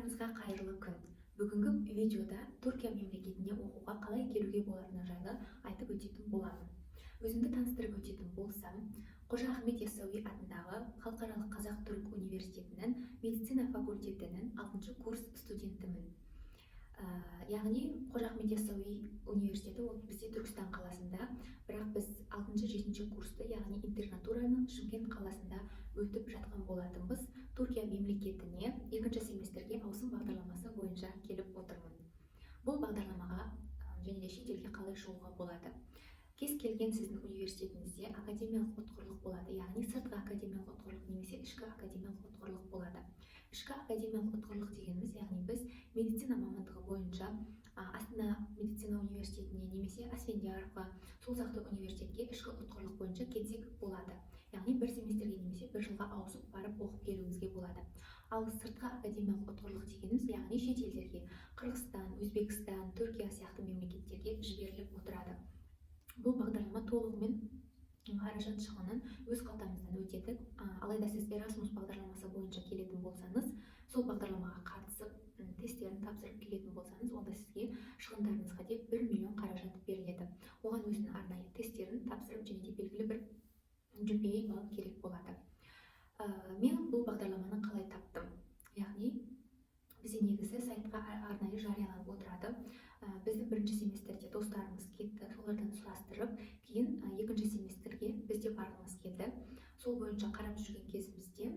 Барлықтарыңызға қайырлы күн! Бүгінгі видеода Түркия мемлекетіне оқуға қалай келуге болатыны жайлы айтып өтетін боламын. Өзімді таныстырып өтетін болсам, Қожа Ахмет Яссауи атындағы Халықаралық қазақ-түрік университетінің медицина факультетінің алтыншы курс студентімін. Яғни Қожа Ахмет Яссауи университеті ол бізде Түркістан қаласында, бірақ біз алтыншы, жетінші курсты, яғни интернатураны Шымкент қаласында өтіп жатқан болатынбыз. Түркия мемлекетіне екінші семестрге ауысым бағдарламасы бойынша келіп отырмын. Бұл бағдарламаға және де шетелге қалай шығуға болады? Кез келген сіздің университетіңізде академиялық ұтқырлық болады, яғни сыртқы академиялық ұтқырлық немесе ішкі академиялық ұтқырлық болады. Ішкі академиялық ұтқырлық дегеніміз, яғни біз медицина мамандығы бойынша Астана медицина университетіне немесе Асфендияровқа, сол сияқты университетке ішкі ұтқырлық бойынша кетсек болады, яғни бір семестрге немесе бір жылға ауысып барып оқып келуімізге болады. Ал сыртқы академиялық ұтқырлық дегеніміз, яғни шетелдерге, Қырғызстан, Өзбекстан, Түркия сияқты мемлекеттерге жіберіліп отырады. Бұл бағдарлама толығымен қаражат шығынын өз қалтамыздан өтедік. Алайда сіз Erasmus бағдарламасы бойынша келетін болсаңыз, сол бағдарламаға қатысып, тесттерін тапсырып келетін болсаңыз, онда сізге шығындарыңызға деп 1 миллион қаражат беріледі. Оған өзінің арнайы тесттерін тапсырып және де белгілі бір GPA балл керек болады. Мен бұл бағдарламаны қалай таптым? Яғни бізде негізі сайтқа арнайы жарияланып отырады. Біздің бірінші семестрде достарымыз кетті, солардан сұрастырып, кейін екінші семестрге біз де барғымыз келді. Сол бойынша қарап жүрген кезімізде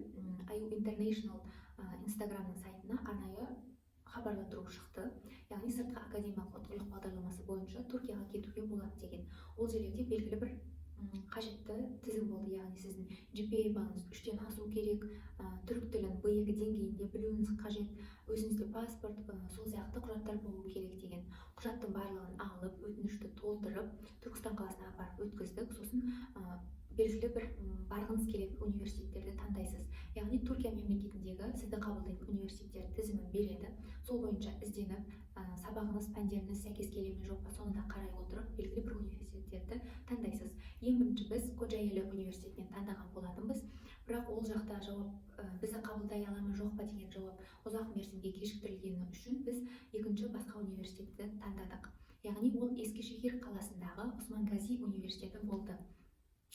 IU International Инстаграмның сайтына арнайы хабарландыру шықты, яғни сыртқы академиялық ұтқырлық бағдарламасы бойынша Түркияға кетуге болады деген. Ол жерлерде белгілі бір қажетті тізім болды, яғни сіздің GPA балыңыз 3-тен асу керек, түрік тілін B2 деңгейінде білуіңіз қажет, өзіңізде паспорт, сол сияқты құжаттар болу керек деген. Құжаттың барлығын алып, өтінішті толтырып, Түркістан қаласына апарып өткіздік. Сосын белгілі бір барғыңыз келетін университеттерді таңдайсыз, яғни Түркия мемлекетіндегі сізді қабылдайтын университеттер тізімін береді. Сол бойынша ізденіп, сабағыңыз, пәндеріңіз сәйкес келе ме, жоқ па, соны да қарай отырып, белгілі бір университеттерді таңдайсыз. Ең бірінші біз Коджаели университетінен таңдаған болатынбыз, бірақ ол жақта жауап, бізді қабылдай ала ма, жоқ па деген жауап ұзақ мерзімге кешіктірілгені үшін біз екінші басқа университетті таңдадық, яғни ол Ескішехир қаласындағы Османгази университеті болды.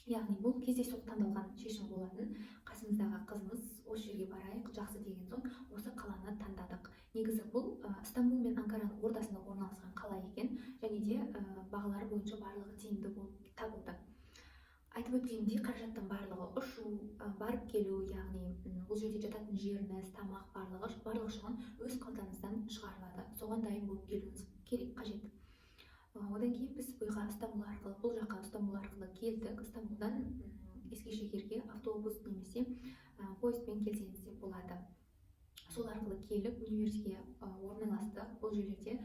Яғни бұл кездейсоқ таңдалған шешім болатын. Қасымыздағы қызымыз осы жерге барайық, жақсы деген соң, осы қаланы таңдадық. Негізі бұл Стамбул мен Анкараның ортасында орналасқан қала екен және де бағалары бойынша барлығы тиімді болып табылды. Айтып өткенімдей, қаражаттың барлығы ұшу, барып келу, яғни бұл жерде жататын жеріңіз, тамақ, барлығы, барлық шығын өз қалтаңыздан шығарылады. Соған дайын болып келуіңіз керек, қажет. Одан кейін біз бұйға Стамбул арқылы, бұл жаққа Стамбул арқылы келдік. Стамбулдан Ескішехирге автобус немесе поездбен келсеңіз де болады. Сол арқылы келіп, университетке орналастық. Бұл жерлерде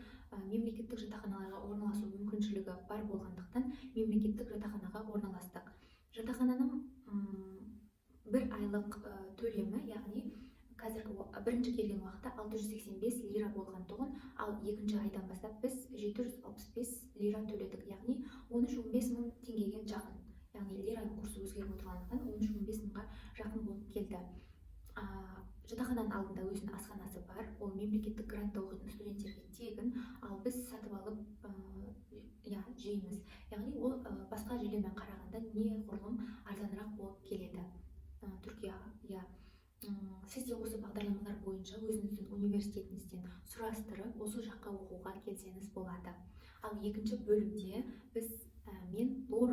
мемлекеттік жатақханаларға орналасу мүмкіншілігі бар болғандықтан, мемлекеттік жатақханаға орналастық. Жатақхананың бір айлық төлемі, яғни қазіргі бірінші келген уақытта 685 лира болған тұғын, ал екінші айдан бастап біз 765 лира төледік, яғни 13-15 мың теңгеге жақын. Яғни лираның курсы өзгеріп отырғандықтан, 13-15 мыңға жақын болып келді. Жатақхананың алдында өзінің асханасы бар. Ол мемлекеттік грантта оқитын студенттерге тегін, ал біз сатып алып, иә, жейміз. Яғни ол басқа жерлермен қарағанда неғұрлым арзанырақ болып келеді. Түркия, иә. Сіз де осы бағдарламалар бойынша өзіңіздің университетіңізден сұрастырып, осы жаққа оқуға келсеңіз болады. Ал екінші бөлімде біз мен лор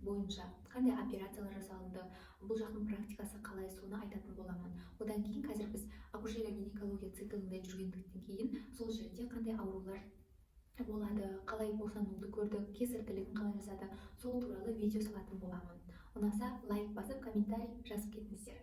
бойынша қандай операциялар жасалынды, бұл жақтың практикасы қалай, соны айтатын боламын. Одан кейін қазір біз акушерия гинекология циклінде жүргендіктен кейін, сол жерде қандай аурулар болады, қалай босануды көрдік, кесар тілігін қалай жасады, сол туралы видео салатын боламын. Ұнаса, лайк басып, комментарий жазып кетіңіздер.